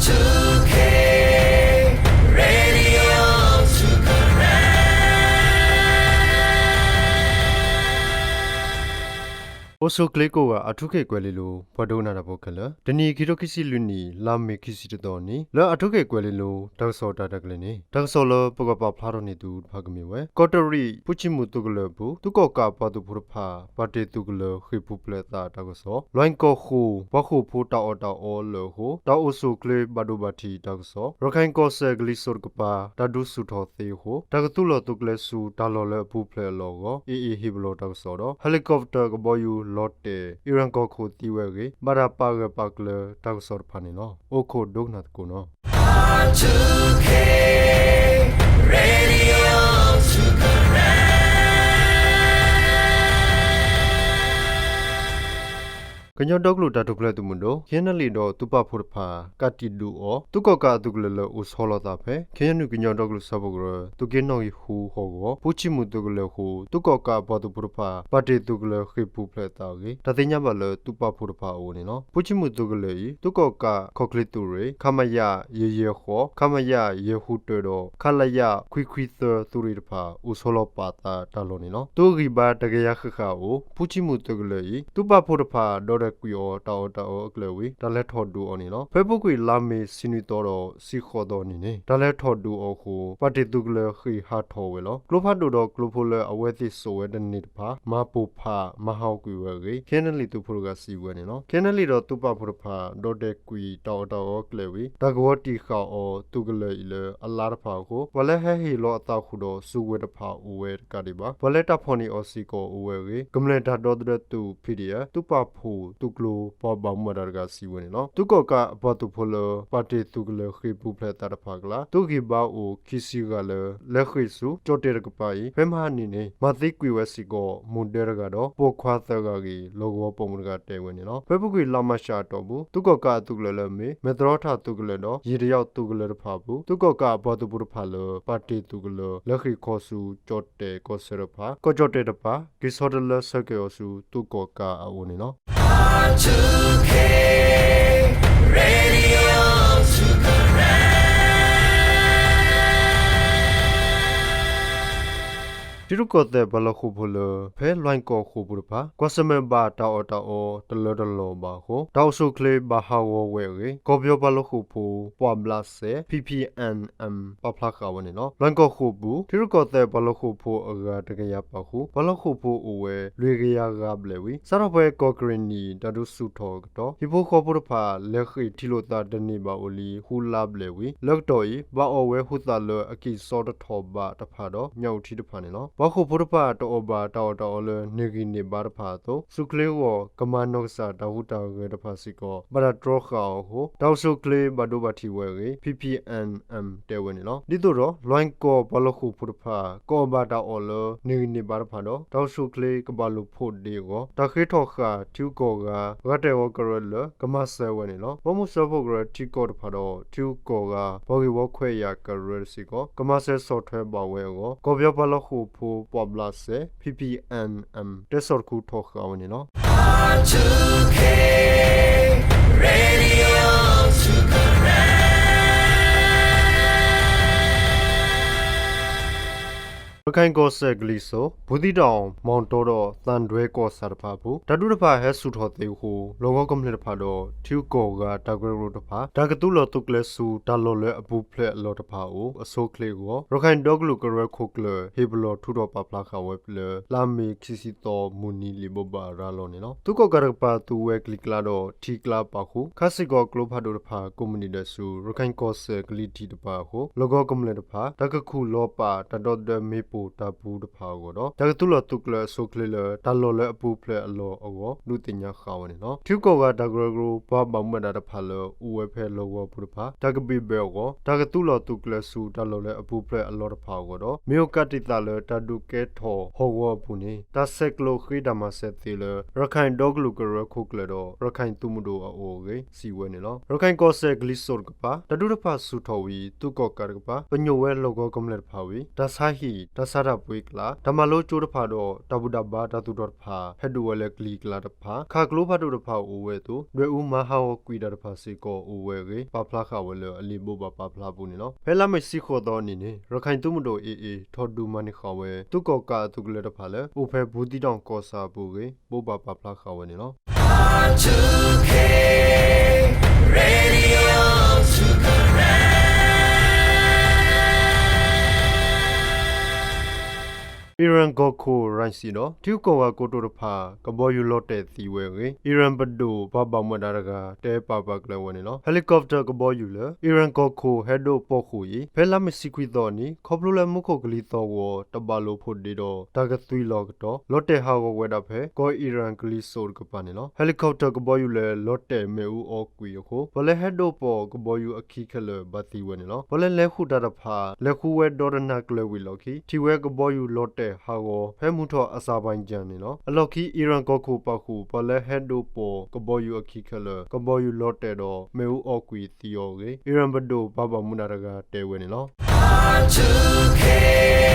two K Radio two Karen. အိၣ်ဆူၣ်ချ့ကိးဂၤ အၣ်ထူခ့ၣ်ကွဲၤလ့လိၤ ပှၤဒိကနၣ်တၢ်ဖိခဲလၢာ်, တနံၤအံၤ ခံထိခံဆံလွံၢ်နံၣ် လါမ့ၤခံဆံတသီနံၤ လၢအၣ်ထူခ့ၣ်ကွဲၤလ့လိၤ တၢ်ကစီၣ်တၢ်ရဲၣ်တၢ်ကျဲၤန့ၣ် တၢ်ကစီၣ်လၢပကပာ်ဖျါထီၣ်န့ၢ်သုတဖၣ်ကမ့ၢ်ဝဲ ကီးတရံး ဖူဆံမုၢ်သုးကလၢၤအပူၤ သုးကီၣ်ကးပှၤသုးဖိတဖၣ် ပာ်တ့ၢ်သုးကလၢၤဃ့ၢ်ပူၤဖျဲးအသးတၢ်ကစီၣ်, လွဲၢ်ကီၢ်ဃိာ် ပှၤဃိာ်ဖိတၢ်အီၣ်တၢ်အီလၢာ်အဃိ တၢ်အိၣ်ဆူၣ်ချ့ဘၣ်ဒိဘၣ်ထံးတၢ်ကစီၣ်, ရခၢၣ်ကီၢ်စဲၣ်ကလံၤစိးတကပၤ တၢ်ဒုးဆူၣ်ထီၣ်သ့အဃိ တၢ်ကသူလီၤသုးကျဲၤဆူတၢ်လီၢ်လၢအပူၤဖျဲးအလီၢ်အဂီၢ် AA ဟ့ၣ်ပလီၢ်တၢ်ကစီၣ်ဒီး helicopter ကဘီယူၤလီၤတဲာ် အံၣ်ရၣ်ကီၢ်ခိၣ်သံဝဲအဂ့ၢ် ဘၣ်တၢ်ပာ်ဂၢၢ်ပာ်ကျၢၤတၢ်ကစီၣ်တဖၣ်န့ၣ်လီၤ. အိၣ်ခိးဒိကနၣ်သကိးနီၤ. R two K Radio two Karen. ကညီဒီကလုာ်တၢ်ထူၣ်ဖျဲးသုးမုၢ်ဒိၣ် KNLA ဒီးသုးပာ်ဖှိၣ်တဖၣ် ကးတံာ်ဒုးအီၤ သုးကီၣ်ကးအသုးကလၢၤလၢအိၣ်ဆီလီၤသးဖဲ ခ့ၣ်အဲၣ်ယူၣ် ကညီဒီကလုာ်စၢဖှိၣ်ကရၢ သုးက့နီၣ်ဂံၢ်ဃုဟီၣ်ကဝီၤ ဖူဆံမုၢ်သုးကလၢၤအဃိ သုးကီၣ်ကးအပှၤသုးဖိတဖၣ် ပာ်တ့ၢ်သုးကလၢၤဃ့ၢ်ပူၤဖျဲးအသးအဂ့ၢ် တၢ်သ့ၣ်ညါဘၣ်လၢသုးပာ်ဖှိၣ်တဖၣ်အအိၣ်န့ၣ်လီၤ. ဖူဆံမုၢ်သုးကလၢၤအံၤ သုးကီၣ်ကးခီၣ်ချ့သုးရ့ၣ် ခမရ ယဲၢ်ယဲၢ်ဃိး ခမရ ယဲၢ်ဃုတၢဒီး ခလရ ခွံခွံသၢသုးရ့ၣ်တဖၣ် အိၣ်ဆီလီၤပာ်သးတၢ်လီၢ်န့ၣ်လီၤ. သုးအဂံၢ်ဘါတကယၤဃၣ်ဃၣ်အအိၣ် ဖူဆံမုၢ်သုးကလၢၤအံၤ သုးပာ်ဖှိၣ်တဖၣ် ဒီတဲာ်ကွံာ်အီၤတၢ်အီၣ်တၢ်အီအကျဲဝံၤ တၢ်လဲၤထီၣ်ဒုးအီၤန့ၣ်လီၤ. ဖဲအပူၤကွံာ်လါမ့ၤဆံနွံသီဒီးဆံဃိးသီနံၤန့ၣ် တၢ်လဲၤထီၣ်ဒုးအီၤအဃိ ပာ်တ့ၢ်သုးကလၢၤဃ့ၢ်ဟးထီၣ်ဝဲလီၤ. ကျိဖးဒိၣ်ဒီးကျိဖိလၢအဝဲသ့ၣ်စိာ်ဝဲတန့ၢ်တဖၣ် မၤပိၢ်ဖး မၤဟးဂီၤကွံာ်ဝဲအဂ့ၢ် KNLA သုးဖိတဂၤစံးဝဲန့ၣ်လီၤ. KNLA ဒီးသုးပာ်ဖှိၣ်တဖၣ် ဒီတဲာ်ကွံာ်တၢ်အီၣ်တၢ်အီအကျဲဝံၤ တၢ်ကဝီၤတံာ်ဃာ်အီၤသုးကလၢၤအံၤလၢအလါတဖၣ်အဃိ ပှၤလၢဟဲဟ့ၣ်လီၤအသးဃုာ်ဒီးစုကဝဲၤတဖၣ်အိၣ်ဝဲတကးဒံးဘၣ် ပှၤလၢတၢ်ဖီၣ်န့ၢ်အီၤစ့ၢ်ကီးအိၣ်ဝဲအဂ့ၢ် ကမျၢၢ်တၢ်ဒီသဒၢသုး PDF သုးပာ်ဖှိၣ်သုးကျိၤပှၤဘၣ်မူဘၣ်ဒါတဂၤစံးဝဲန့ၣ်လီၤ. သုးကီၣ်ကးအပှၤသုးဖိလၢ ပာ်တ့ၢ်သုးကလၢၤဃ့ၢ်ပူၤဖျဲးအသးတဖၣ်အကျါ သုးဂံၢ်ဘါအိၣ်ခံဆံဂၤလၢ လဲၤဃ့ၢ်ဆူကၠီၣ်တဲၣ်တကပၤအံၤ ဖဲမဟါနံၤန့ၣ် မၤသံကွံာ်ဝဲစ့ၢ်ကီး မိၢ်ဒၢတဂၤဒီး ပိာ်ခွါသၢဂၤအဂ့ၢ် လီၢ်ကဝီၤပိာ်မုၣ်တဂၤတဲဝဲန့ၣ်လီၤ. ဖဲအပူၤကွံာ်လါမးရှးအတီၢ်ပူၤ သုးကီၣ်ကးအသုးကလၢၤလၢအမ့ၢ် မဲၢ်သရီထၣ်သုးကလၢၤဒီး ယံာ်တယီၣ်သုးကလၢၤတဖၣ်အပူၤ သုးကီၣ်ကးအပှၤသုးဖိတဖၣ်လၢ ပာ်တ့ၢ်သုးကလၢၤ လဲၤဃ့ၢ်ခီဆူကၠီၣ်တဲၣ်ကီၢ်ဆၢတဖၣ် ကီၢ်ကၠီၣ်တဲၣ်တပၤ က့ၤဆီတလဲဆၢက့ၤအီၤဆူသုးကီၣ်ကးအအိၣ်န့ၣ်လီၤ. R two K Radio two Karen. ထံရူၢ်ကီၢ်သဲးပှၤလီၢ်ဃိာ်ဖိလၢ ဖဲလွဲၢ်ကီၢ်ဃိာ်ပူၤတဖၣ် ကွၢ်ဆၢၣ်မဲာ်ဘၣ်တၢ်အီၣ်တၢ်အီတလၢတလီၢ်ဘၣ်အဃိ တၢ်အိၣ်ဆူၣ်ချ့ဘၣ်ဟးဂီၤဝဲအဂ့ၢ် ကီၢ်ပယီၤပှၤလီၢ်ဃိာ်ဖိ ပှာ်ဘျးစဲ P P N M ပာ်ဖျါဃာ်ဝဲန့ၣ်လီၤ. လွဲၢ်ကီၢ်ဃိာ်ပူၤ ထံရူၢ်ကီၢ်သဲးပှၤလီၢ်ဃိာ်ဖိအဂၤတကယၤပာ်ဃုာ် ပှၤလီၢ်ဃိာ်ဖိအိၣ်ဝဲလွံၢ်ကယၤဂၤဘျဲၣ်ဝံၤ စးထီၣ်ဖဲကီၢ်ကရ့ၣ်နံၣ်တၢ်ဒုးဆူၣ်ထီၣ်အကတီၢ် ဟံၣ်ဖိဃီဖိတဖၣ် လဲၤဃ့ၢ်ထံလိာ်သးတန့ၢ်ဘၣ်အိၣ်လံဃုလါဘျဲၣ်ဝံၤ လၢကတီၢ်အံၤ ဘၣ်အီၣ်ဝဲဟူသၣ်လၢအကံၢ်စီတထီၣ်ဘးတဖၣ်ဒီး ညၣ်အူထံတဖၣ်န့ၣ်လီၤ. ပှၤဃိာ်ဖိတဖၣ်တအီၣ်ဘၣ်တၢ်အီၣ်တၢ်အီလၢန့ၢ်ဂံၢ်န့ၢ်ဘါတဖၣ်အသိး ဆူၣ်ချ့အဂီၢ် ကမၤနီၢ်ကစၢ်တၢ်ဟူးတၢ်ဂဲၤတဖၣ်စ့ၢ်ကီး ဘၣ်တၢ်တြီဃာ်အီၤအဃိ တၢ်အိၣ်ဆူၣ်ချ့ဘၣ်ဒိဘၣ်ထံးဝဲအဂ့ၢ် P P N M တဲဝဲန့ၣ်လီၤ. ဒ်သိးဒီး လွဲၢ်ကီၢ်ပှၤလီၢ်ဃိာ်ဖိတဖၣ် ကအီၣ်ဘၣ်တၢ်အီၣ်လၢန့ၢ်ဂံၢ်န့ၢ်ဘါတဖၣ်ဒီး တၢ်အိၣ်ဆူၣ်ချ့ကဘၣ်လိာ်ဖိးဒ့အဂီၢ် တၢ်ဃ့ထီၣ်ဃာ်ထံဂုၤကီၢ်ဂၤ ပှၤတဲာ်အီၤကရၢလၢကမၤစၢၤဝဲန့ၣ်လီၤ. ဘီမုၢ်စၢဖှိၣ်ကရၢထံကီၢ်တဖၣ်ဒီး ထံဂုၤကီၢ်ဂၤ ပှၤဂ့ၢ်ဝီခွဲးယာ်ကရၢတစ့ၢ်ကီး ကမၤစၢၤဆီၣ်ထွဲဘၣ်ဝဲအဂီၢ် ကီၢ်ပယီၤပှၤလီၢ်ဃိာ်ဖိပှာ်ဘျးစဲ P P N M တဲဆီၣ်တခူထီၣ်ဃာ်ဝဲန့ၣ်လီၤ. R two K Radio two Karen. ရခၢၣ်ကီၢ်စဲၣ်ကလံၤစိး ဘူးသံးတီၤ မီၣ်တီဒီးသၣ်ဒွဲကီၢ်ဆၣ်တဖၣ်အပူၤ တၢ်ဒုးတဖၣ်ဟဲဆူၣ်ထီၣ်သ့အဃိ လီၢ်ကဝီၤကမျၢၢ်တဖၣ်ဒီး ထံဂုၤကီၢ်ဂၤတၢ်ကရၢကရိတဖၣ် တၢ်ကသူလီၤသုးကျဲၤဆူတၢ်လီၢ်လၢအပူၤဖျဲးအလီၢ်တဖၣ်အအိၣ် အဆိအချ့အဂီၢ် ရခၢၣ်ဒီကလုာ်ကရၢခိၣ်ကျၢၢ် ဟ့ၣ်ပလီၢ်ထုးထီၣ်ပာ်ဖျါဃာ်ဝဲလၢ လါမ့ၤခံဆံသီ မုၢ်နံၤလံာ်ဘိးဘၣ်ရၤလီၤန့ၣ်လီၤ. သုးကီၣ်ကးတကပၤသူဝဲကျံၤကျါဒီးထံကျါပာ်ဃုာ် ခါစ့ၢ်ကီးကျိဖးဒိၣ်တဖၣ် ကိးမုၢ်နံၤဒဲးဆူ ရခၢၣ်ကီၢ်စဲၣ်ကလံၤထံးတပၤအဃိ လီၢ်ကဝီၤကမျၢၢ်တဖၣ် တၢ်ကခူၣ်လီၤပာ်တၢ်ဒီသဒၢမ့ၣ်ပိၢ်တၢ်ပူၤတဖၣ်အဂီၢ်ဒီး တၢ်ကသူလီၤသုးကျဲၤအဆိအချ့လၢ တၢ်လီၢ်လၢအပူၤဖျဲးအလီၢ်အဂီၢ် ဒုးသ့ၣ်ညါဃာ်ဝဲန့ၣ်လီၤ. ထံဂုၤကီၢ်ဂၤတၢ်ကရၢကရိ ပှၤဘၣ်မူဘၣ်ဒါတဖၣ်လၢအိၣ်ဝဲဖဲလီၢ်ကဝီၤပူၤတဖၣ် တၢ်ကဘံၣ်ဘၢအဂီၢ် တၢ်ကသူလီၤသုးကျဲၤဆူတၢ်လီၢ်လၢအပူၤဖျဲးအလီၢ်တဖၣ်အဂီၢ်ဒီး မ့ၢ်အိၣ်ကးတံာ်သးလၢတၢ်ဒုးကဲထီၣ်ဟီၣ်ကဝီၤအပူၤန့ၣ် တၢ်ဆဲးကျိးဃ့တၢ်မၤစၢၤသ့လၢ ရခၢၣ်ဒီကလုာ်ကရၢခိၣ်ကျၢၢ်ဒီး ရခၢၣ်သုးမုၢ်ဒိၣ်အအိၣ်အဂ့ၢ် စံးဝဲန့ၣ်လီၤ. ရခၢၣ်ကီၢ်စဲၣ်ကလံၤစိးတကပၤ တၢ်ဒုးတဖၣ်ဆူၣ်ထီၣ်ဝံၤ သုးကီၣ်ကးတကပၤ ပညိၣ်ဝဲလီၢ်ကဝီၤကမျၢၢ်တဖၣ်ဝံၤ တၢ်ဆါဟံၣ် တၢ် အဆါတၢ်ပှ့ၤကျါ, တၢ်မၤလိကၠိတဖၣ်ဒီး တၢ်ဘူၣ်တၢ်ဘါတၢ်သူၣ်ထီၣ်တဖၣ် ဟဲဒိၣ်ဝဲလၢကလံၤကျါတဖၣ်, ခးကျိဖးဒိၣ်တဖၣ်အိၣ်ဝဲအသိး ဒွဲၣ်အူမၤဟးဂီၤကွံာ်တၢ်တဖၣ်စ့ၢ်ကီးအိၣ်ဝဲအဂ့ၢ် ပာ်ဖျါဃာ်ဝဲလၢအလံာ်ဘိးဘၣ်ပာ်ဖျါအပူၤန့ၣ်လီၤ. ဖဲလါမ့ၤတဆံဃိးသီအနံၤန့ၣ် ရခၢၣ်သုးမုၢ်ဒိၣ် A A ထီၣ်ဒုးမၤန့ၢ်ဃာ်ဝဲ သုးကီၣ်ကးအသုးကလၢၤတဖၣ်လၢ အိၣ်ဖဲဘူးသံတီၣ်ကီၢ်ဆၣ်အပူၤအဂ့ၢ် ဘိးဘၣ်ပာ်ဖျါဃာ်ဝဲန့ၣ်လီၤ. အံၣ်ရၣ်ကီၢ်ခိၣ် ရၢၣ်စံဒီး ထံဂုၤကီၢ်ဂၤကိတိာ်တဖၣ် ကဘီယူၤလီၤတဲာ်သံဝဲအဂ့ၢ် အံၣ်ရၣ်ပဒိၣ်ပှၤဘၣ်မူဘၣ်ဒါတဂၤ တဲပာ်ပာ်ကျၢၤဝဲန့ၣ်လီၤ. Helicopter ကဘီယူၤလၢ အံၣ်ရၣ်ကီၢ်ခိၣ်ဟဲဒိးပိာ်ဃုာ်အံၤ ဖဲလါမ့ၤတဆံခွံသီအနံၤ ခီဖျိလၢမူခိၣ်ကလံၤသီၣ်ဂီၤ တဘၣ်လိာ်ဖိးဒ့ဒီး တၢ်ကသွံလီၤကတီၢ် လီၤတဲာ်ဟးဂီၤဝဲဒၣ်ဖဲ ကီၢ်အံၣ်ရၣ်ကလံၤစိးတကပၤန့ၣ်လီၤ. Helicopter ကဘီယူၤလၢ လီၤတဲာ်မ့ၣ်အူအီၣ်ကွံာ်အဃိ ပှၤလၢဟဲဒိးပိာ်ကဘီယူၤအခံခဲလၢာ် ဘၣ်သံဝဲန့ၣ်လီၤ. ပှၤလၢလဲၤဃုာ်တၢ်တဖၣ် လဲၤဃုဝဲဒီတနၤကျၢၤဝံၤလီၢ်ခံ ထံၣ်ဝဲကဘီယူၤလီၤတဲာ်ဟးဂီၤ ဖဲမုၢ်ထီၣ် Azerbaijan န့ၣ်လီၤ. အလီၢ်ခံ အံၣ်ရၣ်ကီၢ်ခိၣ်ပာ်ဃုာ် ပှၤလၢဟဲဒိးပိာ်ကဘီယူၤအခံခဲလၢာ် ကဘီယူၤလီၤတဲာ်ဒီး မ့ၣ်အူအီၣ်ကွံာ်သံအီၤအဂ့ၢ် အံၣ်ရၣ်ပဒိၣ်ပှၤဘၣ်မူဘၣ်ဒါတဂၤ တဲဝဲန့ၣ်လီၤ.